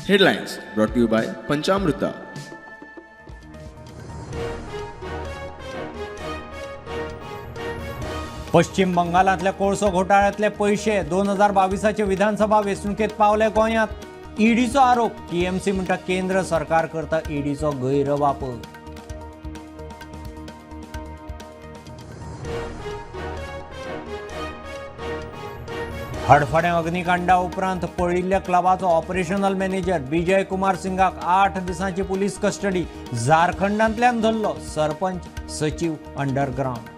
Headlines brought you by Panchamruta. पश्चिम बंगालांतल्या कोळसो घोटाळ्यांतले पयशे 2022चे विधानसभा वेंचणुकेत पावले गोंयांत. ईडीचो आरोप. टीएमसी म्हणटा केंद्र सरकार करता ईडीचो गैरवापर. हडफड्या अग्निकांडा उपरांत पळिल्ल्या क्लबाचो ऑपरेशनल मॅनेजर विजय कुमार सिंगाक 8 दिसांची पुलीस कस्टडी. झारखंडांतल्यान धरलो. सरपंच सचीव अंडरग्रावंड.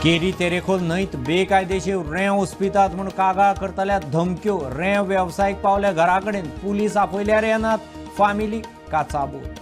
केरी तेरेखोल न्हंयत बेकायदेशीर रेंव उसपितात म्हूण कागाळ करतल्या धमक्यो. रेंव वेवसायीक पावल्या घरा कडेन. पुलीस आपयल्यार येनात. फामिली काचाबूल.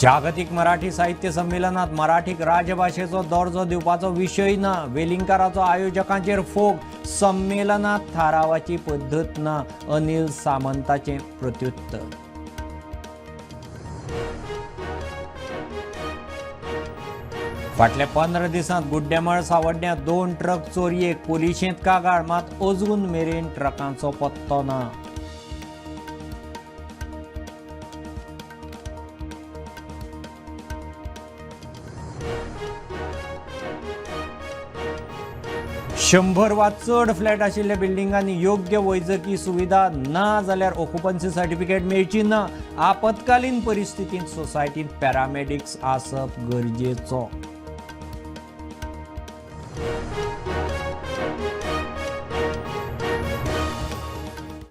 जागतिक मराठी साहित्य संमेलनात मराठीक राजभाशेचो दर्जो दिवपाचो विशय ना. वेलिंगकाराचो आयोजकांचेर फोग. संमेलनात थारावाची पद्दत ना. अनिल सामंताचें प्रत्युत्तर. फाटल्या 15 दिसांत गुड्डेमळ सावड्ड्यां 2 ट्रक चोरयेक पुलिशेंत कागाळ. मात अजून मेरेन ट्रकांचो पत्तो ना. 100 वा चड फ्लॅट आशिल्ल्या बिल्डिंगांनी योग्य वैजकी सुविधा ना जाल्यार ऑक्युपन्सी सर्टिफिकेट मेळची ना. आपत्कालीन परिस्थितींत सोसायटींत पॅरामेडिक्स आसप गरजेचो.